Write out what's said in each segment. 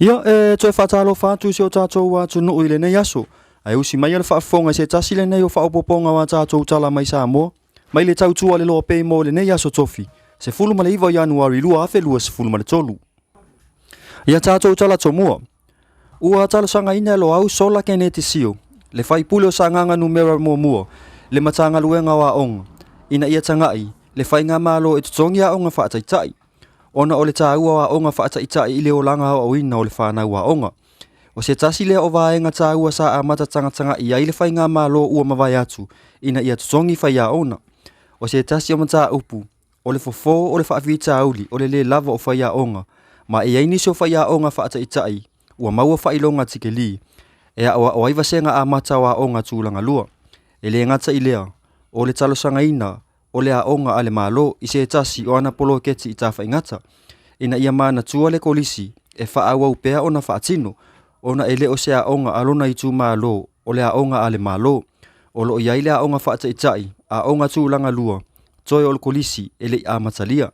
Ia, e toe faatalofa atu i si o tatou atunuu i lenei aso, ae usi maia le faafofoga i se tasi lenei o faaopoopoga o a tatou tala mai Samoa, mai le tautua a le Loa Pay mo lenei aso Tofi, 19 o Ianuari 2023. Ia tatou tala tomua, ua talosagaina e Loau Sola Keneti Sio, le faipule o Sagaga Numera 1, le Matagaluega o Aoga, ina ia tagai le faigamalo e totogi aoga faataitai, ona o le taua o aoga faataitai i le olaga aoaoina o le fanau aoga. O se tasi lea o vaega taua sa amata tagatagai ai le faigamalo ua mavae atu ina ia totogi faiaoga. O se tasi o mataupu, o le fofo o le faafitauli o le lē lava o faiaoga, ma e i ai nisi o faiaoga faataitai ua maua faailoga tikeli e aoao ai vasega amata o aoga tulaga lua. E le gata i lea, o le talosagaina o le aoga a le Malo i se tasi o ana poloketi i Tafaigata, ina ia manatua le kolisi e faaauau pea ona faatino, ona e le o se aoga a lona itumalo o le aoga a le Malo. O lo o i ai le aoga faataitai, aoga tulaga lua, toe o le kolisi e le i amatalia,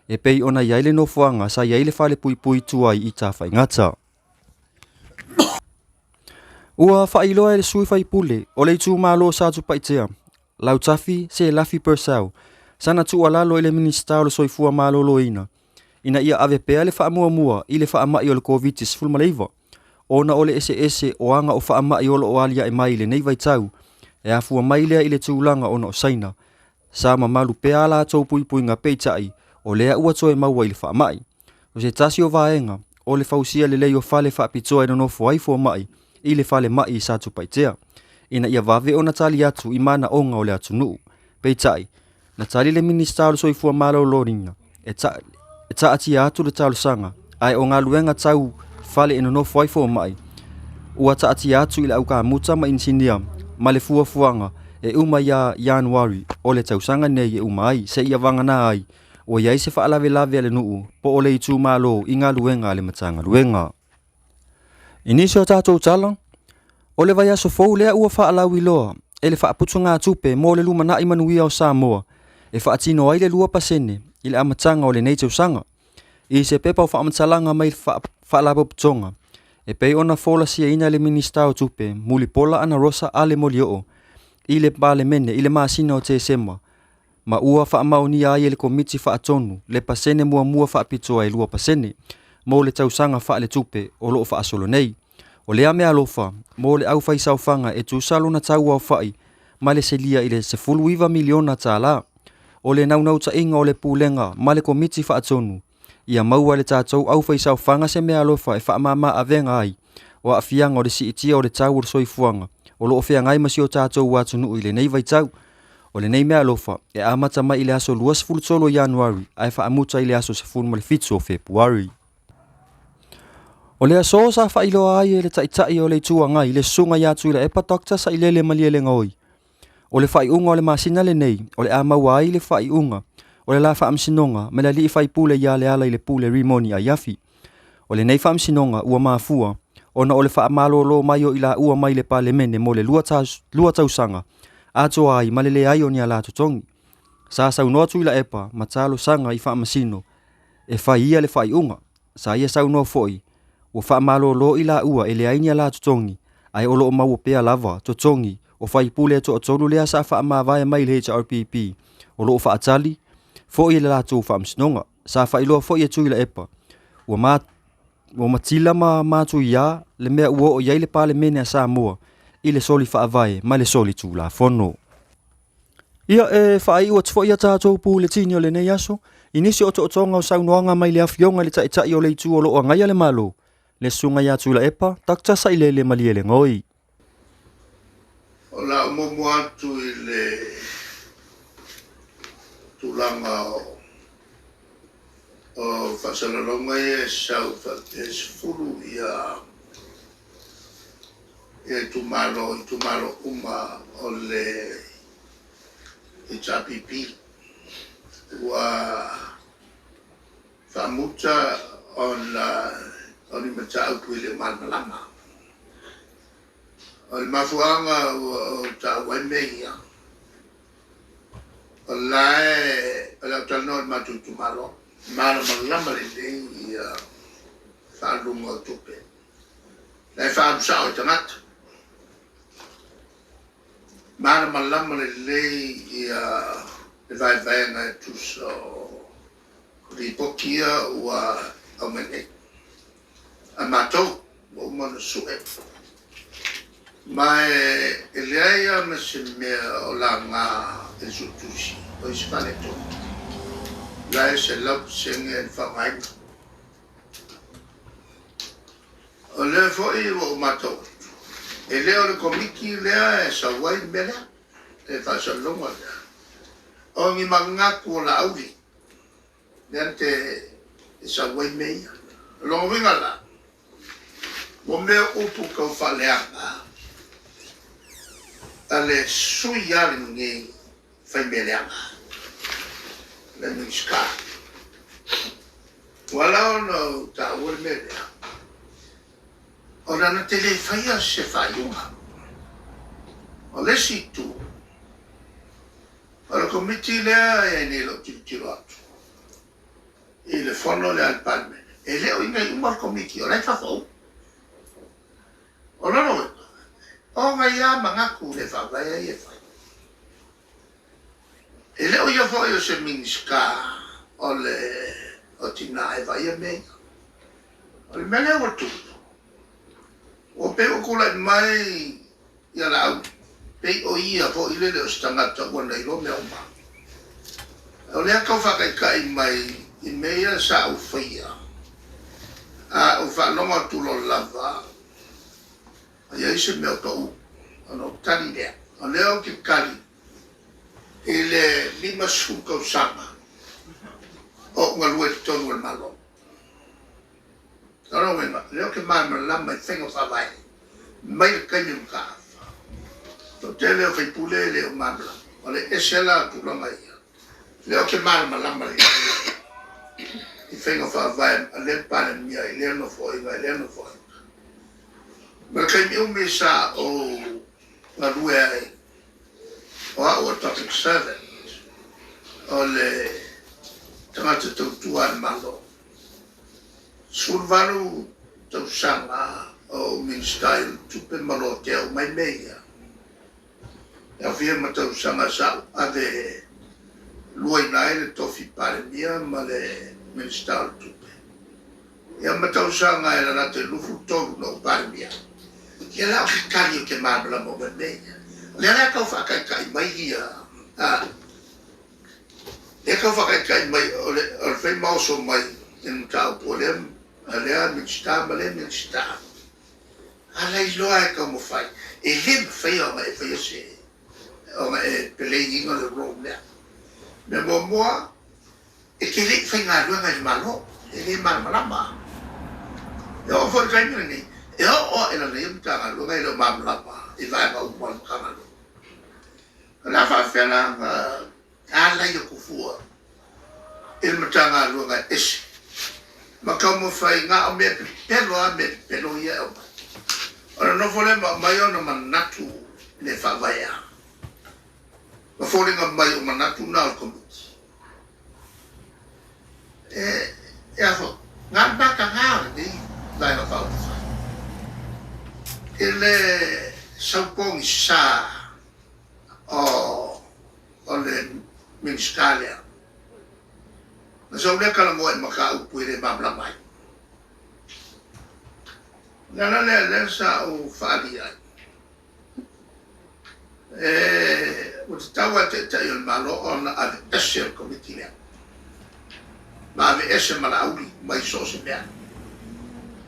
e pei ona i ai le nofoaga sa i ai le falepuipui tuai i Tafaigata. Ua faailoa e le sui faipule o le itumalo o Satupaitea, Lautafi Selafi Purcell, sana tuualalo i le Minisita o le Soifua Maloloina ina ia ave pea le faamuamua i le faamai o le Koviti-19, ona o le eseese o aga o faamai o lo o aliae mai i lenei vaitau, e afua mai lea i le tulaga ona o Saina sa mamalu pea a latou puipuiga peitai o lea ua toe maua i le faamai. O se tasi o vaega o le fausia lelei o fale faapitoa e nonofo ai fomai i le falemai i Satupaitea, ina ia vave ona tali atu i manaoga o le atunuu. Peitai, na tali le Minisita o le Soifua Maloloina e taatia atu le talosaga, ae o galuega tau fale e nonofo ai fomai ua taatia atu i le aukamuta ma inisinia ma le fuafuaga e uma ia Ianuari o le tausaga nei e uma ai seia vagana ai ua i ai se faalavelave a le nuu po o le itumalo i galuega a le Matagaluega. I nisi o tatou tala, o le vaiaso fou lea ua faalauiloa e le Faaputugatupe mo le Lumanai Manuia o Samoa e faatino ai le 2% i le amataga o lenei tausaga. I se pepa o faamatalaga mai le Faalapotopotoga e pei ona folasiaina e le Minisita o Tupe Mulipola Anarosa Ale Molioo i le Palemene i le masina o Tesema, ma ua faamaonia ai e le Komiti Faatonu le pasene muamua faapitoa e 2% mo le tausaga faaletupe o lo o faasolo nei. O lea meaalofa mo le aufaisaofaga e tusa lona tau aofai ma le selia i le $19 miliona. O le naunautaiga o le Pulega ma le Komiti Faatonu, ia maua e le tatou aufaisaofaga se meaalofa e faamama avega ai o aafiaga o le siitia o le tau o le soifuaga o lo o feagai ma si o tatou atunuu i lenei vaitau. O lenei meaalofa e amata mai i le aso 23 o Ianuari ae faamuta i le aso 17 o Fepuari. O le aso sa faailoa ai e le Taitai o le Itu Agai le Susuga ia Tuilaepa Dr. Sailele Malielegaoi, o le faaiuga o le masina lenei o le a maua ai le faaiuga o le la faamasinoga ma le alii faipule ia Lealailepule Rimoni Aiafi. O lenei faamasinoga ua mafua ona o le faamalolo mai o i laua mai le Palemene mo le 2 tausaga atoa ai ma le leai o ni ala totogi. Sa saunoa Tuilaepa ma talosaga i faamasino e fai ia le faaiuga. Sa ia saunoa foi, ua faamalolo i laua e leai ni ala totogi, ae o lo o maua pea lava totogi o faipule e toatolu lea sa faamavae mai i le HRPP o lo o faatali foi i le latou faamasinoga. Sa faailoa foi e Tuilaepa, ua ua matila ma matuia le mea ua oo i ai le Palemene a Samoa i le soli faavae ma le soli tulafono. Ia, e faaiu atu foi a tatou puletini o lenei aso i nisi o otootoga o saunoaga mai le Afioga i le Taitai o le Itu o lo o agaia le Malo, le Susuga ia Tuilaepa Dr. Sailele Malielegaoi. O le a ou muamua atu i le tulaga o faasalalauga ia e sau faapea e 10 ia itumalo, itumalo uma o le HRPP ua faamuta ona o ni mataupu e le o malamalama. O le mafuaaga ua ou taua ai mea ia, o la e o le a ou talanoa i le matou itumalo, malamalama lelei ia faaluga o tupe. La e faaalu sao i tagata. Malamalama lelei ia le vaevaega e tusa o lipoti ia ua aumai nei. A matou ua uma ona sue. Ma e leai lava ma se mea o laga e le Suetusi o i se faaletonu. La e 100% le faaaogaina. O lea foi ua ou matau atu, e le o le Komiti lea e sau ai le mea lea, le faasalalauga lea. O ni manatu o Laauli lea na te sau ai mea ia. O lona uiga la, ua mea upu tau faaleaga a le sui lava lenei fai mea leaga, le Minisita. Ua ala ona ou taua le mea lea, ona na te le faia se faaiuga. O le isi itu, o le Komiti lea e i ai nei i lou tilotilo atu i le fono lea a le Palemene, e le o i inei uma le Komiti, o la e i fafo uma. O lona uiga, o nai a manatu le faavae ai e fai. E le o ia foi o se Minisita o le o Tina e vaaia mea ia. O le mea lea ua tupu, ua pei ua tulai mai ia Laauli, pei o ia foi lele o se tagata ua na iloa mea uma. O lea tau faataitai mai i mea ia sa ou faia, a ou faalogo atu loa lava e i ai se mea o pau, ona ou tali lea. O lea ou te tali i le 50 tausaga o ou galue i totonu o le Malo. O lona uiga, o lea ou te malamalama i faiga faavae mai le taimi o Mataafa. Toatele o sui usufono e le o malamalama. O le ese la o tulaga ia, o lea ou te malamalama lelei i faiga faavae a lea Palemia i lea Nofoaiga i lea Nofoaiga. Ma le taimi umi sa ou galue ai, o au o le public servant, o le tagata tautua a le Malo. 18 tausaga o ou Minisita i le Tupe ma lotea uma ai mea ia. E aofia ma tausaga sa ou ave luaina ai le tofi Palemia ma le Minisita o le Tupe. Ia ma tausaga e lalata i le 23 na ou Palemia. Ia la o ke tali ou te malamalama uma i mea ia. O lea la e tau faataitai mai ia, a, lea e tau faataitai mai o le, o le fai ma oso mai i le mataupu a lea, a lea Minisita ma lea Minisita. A la iloa e taumafai, e le mafai ona e faia se, ona e peleiina le role lea. Mea muamua, E te le i faigaluega i le Malo, e le malamalama. E oo foi i le taimi lenei, e oo lava i lana ia Matagaluega e le o malamalama i vaega uma o le Matagaluega. O le a faapefea la ona alai atu fua i le Matagaluega e ese ma taumafai na o mea pepelo lava mea pepelo ia e aumai. Ona nofo lea ma aumai ona manatu le faavaea ma foliga mai o manatu na o le Komiti. E a foi, na o le mataga o lenei Vaega Faaupufai i le saupogisa o le Minisita lea, na sau lea talanoa i mataupu e le malamalama ai. O le ala lea lea sa ou faaali ai, Ua tatau lava i le Taitai o le Malo ona aveese le Komiti lea, ma aveese ma Laauli mai so o se mea,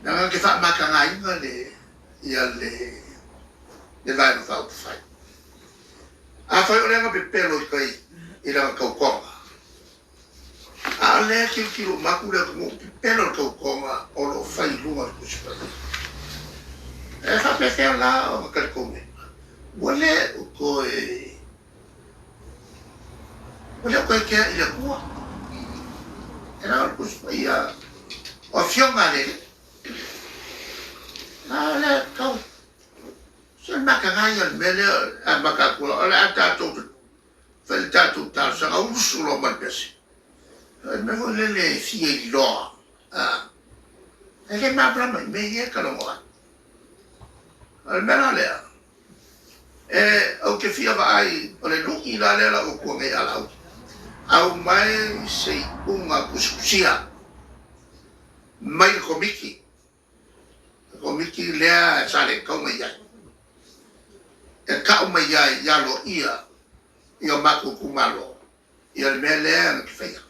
leaga na te faamatagaina le ia le le Vaega Faaupufai. Afai o lea na pepelo i tai i lana tautoga, A o lea e tilotilo uma atu le atunuu, pepelo le tautoga o lo o fai i luga o le Tusi Paia. E faapefea la ona talitonuina ua le o toe ua le o toe tea i le Atua? E leaga o le Tusi Paia o Afioga a le Alii. A o lea tau se mataga ia o le mea lea e amata atu o le a tatou Fai le tatou talosaga, usu loa ma le pese. O le mea foi lele e fia iloa. E le malamalama i mea ia e talanoa ai. O le mea la lea, e ou te fia vaai, o le lu'i la lea la ua tua nei a Laauli, aumai se iuga tusitusia mai le Komiti, le Komiti lea sa le tatau ona i ai, e tau mai ai ia aloaia i o matou itumalo ia le mea lea na te faia.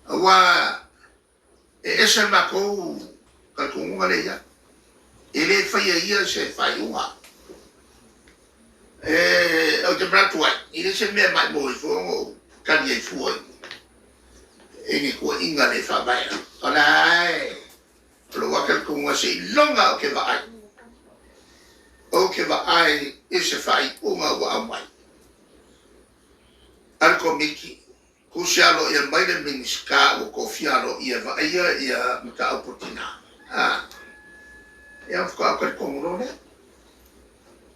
Aua E ese le matou talitonuga lea i ai. E le faia e ia se faaiuga. E, ou te manatu ai, e le se mea maimou ai fua ona ou tali ai fua i ni tuuaiga le faavaea. O la e, o lou lava talitonuga seiloga ou te vaai, ou te vaai i se faaiuga ua aumai a le Komiti Tusi aloaia mai le Minisita ua tofia aloaia e vaaia ia mataupu a tina. A, ia ona faatoa ou talitonu loa lea.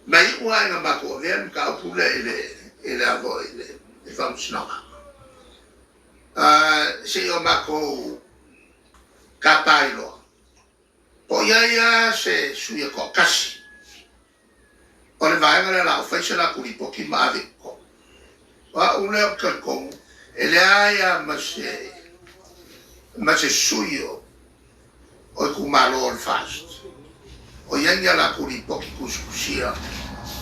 Ma e iu lava ina matou avea le mataupu lea i le, i le a foi, i le Faamasinoga. A, se i o matou tapa ai loa, po o i ai lava se sui e toatasi O le vaega lea o le a ou fai se latou lipoti ma ave i totonu. O au lea ou te talitonu, e leai lava ma se, ma se sui o, o itumalo o le FAST o i ai ni a latou lipoti tusitusia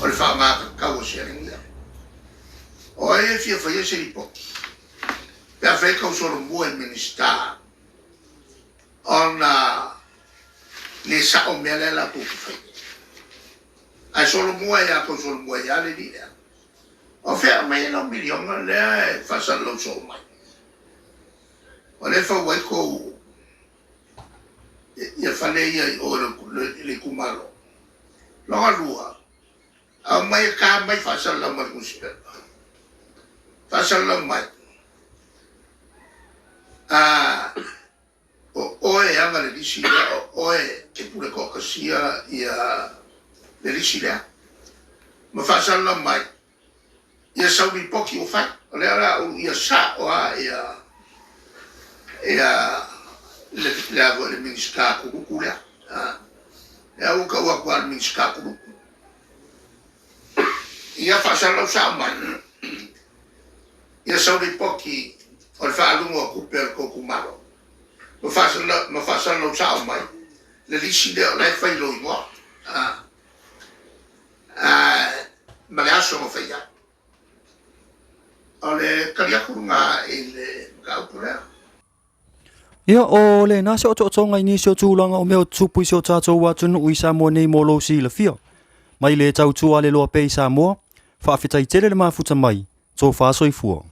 o le faaaoga tatau o seleni ia. O ai e fia faia se lipoti pe a fai e tausolomua i Minisita ona le sao mea lea latou te faia. Ae solomua ia tou solomua ia le alii lea. O fea aumai ai lau miliona lea e faasalalau soo mai? O lea e fau ai tou ia fale ia i o i le itumalo. Lona lua, aumai e ta mai faasalalau mai le nusipepa. Faasalalau mai. Ah, O oe e ana le lisi lea, o oe e te pule toatasia ia le lisi lea. Ma faasalalau mai ia sau lipoti ua fai. O lea o le a ou ia sao lava ia ia le le a foi le Minisita kuluku lea. Lea ua tau atu lava o le Minisita kuluku. Ia faasalalau sao mai ia sau lipoti o le faaaluga o tupe a le tou itumalo ma faasalalau sao mai le lisi lea o la e fai i lou igoa ma le aso na fai ai. O le tali atu lena i le mataupu lea. Ia, o lena se otootoga i nisi o tulaga o mea o tutupu i si o tatou atunuu i Samoa nei mo lou silafia. Mai le tautua a le loa pea i Samoa, faafetai tele le mafuta mai, tofa soifua.